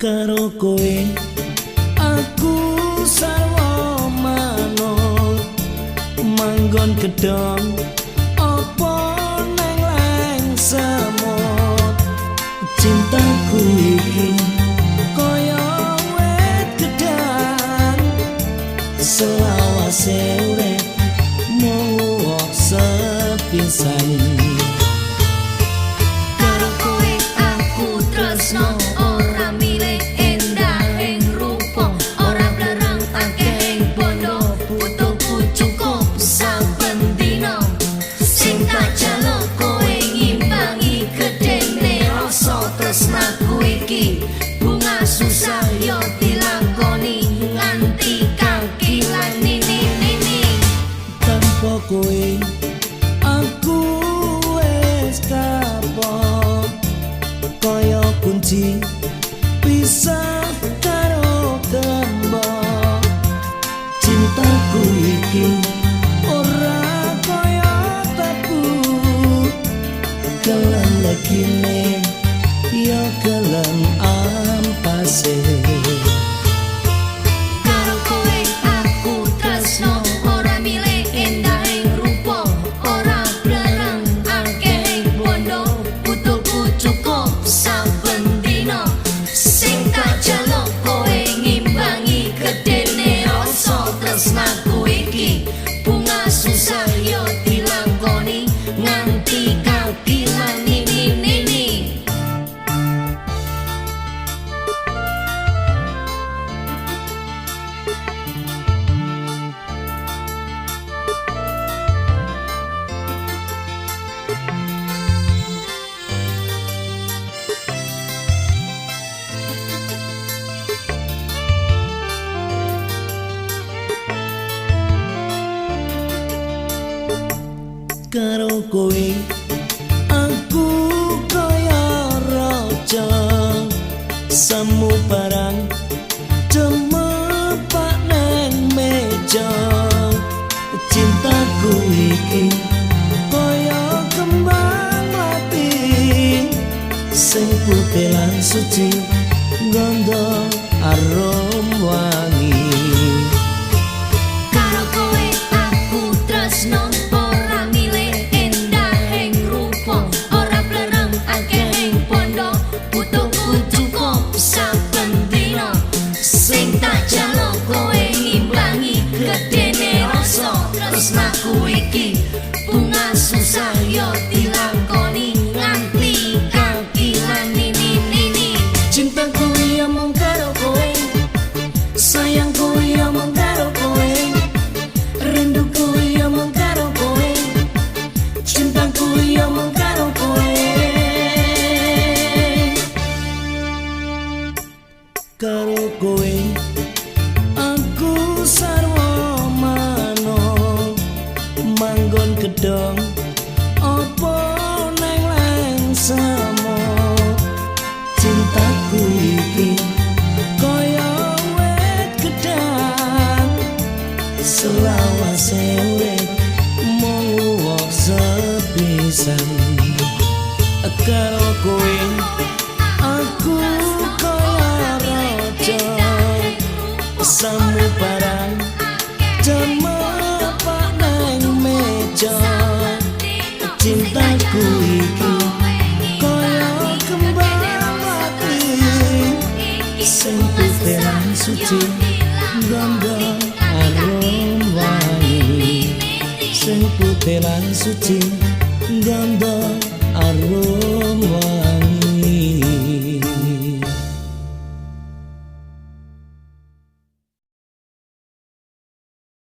Karo kowe aku sarwa manut, manggon gedhong apa neng leng semut. Cintaku iki kaya wit gedhang, selawase urip mung sepisan. Karo kowe aku tresno, ora milih endahing rupa, ora blereng akehing bondo, butuhku cukup saben dina. Sing tak jaluk kowe ngimbangi gedene rasa tresnaku iki. Bunga susah yo dilakoni nganti kaki lan nini nini. Tanpa kowe aku wis kapok, kaya kunci pisah karo gembok. Cintaku iki ora kaya tabu, kelem legine ya kelem ampase. Karo kowe aku tresno, ora milih endahing rupa, ora blereng akehing bondo, butuhku cukup saben dina. Sing tak jaluk kowe ngimbangi gedene rasa tresnaku iki. Bunga susah yo dilakoni nganti kagilan nini nini. Karo kowe aku kaya raja, semu barang cemepak nang meja. Cintaku iki kaya kembang mlati, sing putih lan suci, gondo arum wangi. Karo kowe aku tresno, ora milih endahing rupa, ora blereng akehing bondo, butuhku cukup saben dina. Sing tak jaluk kowe ngimbangi gedene rasa tresnaku iki. Bunga susah yo dilakoni nganti kakilan nini nini. Cintaku ya mung karo kowe, sayangku ya mung karo kowe, rinduku ya mung karo kowe, cintaku ya mung karo kowe. Karo kowe aku sarwa manut, manggon gedhong apa neng leng semut. Cintaku iki kaya wit gedhang, selawase urip mung woh sepisan. Karo kowe aku kaya raja, semu barang cemepak nang meja. Cintaku iki kaya kembang mlati, sing putih lan suci, gondo arum wangi. Sing putih lan suci, gondo arum wangi.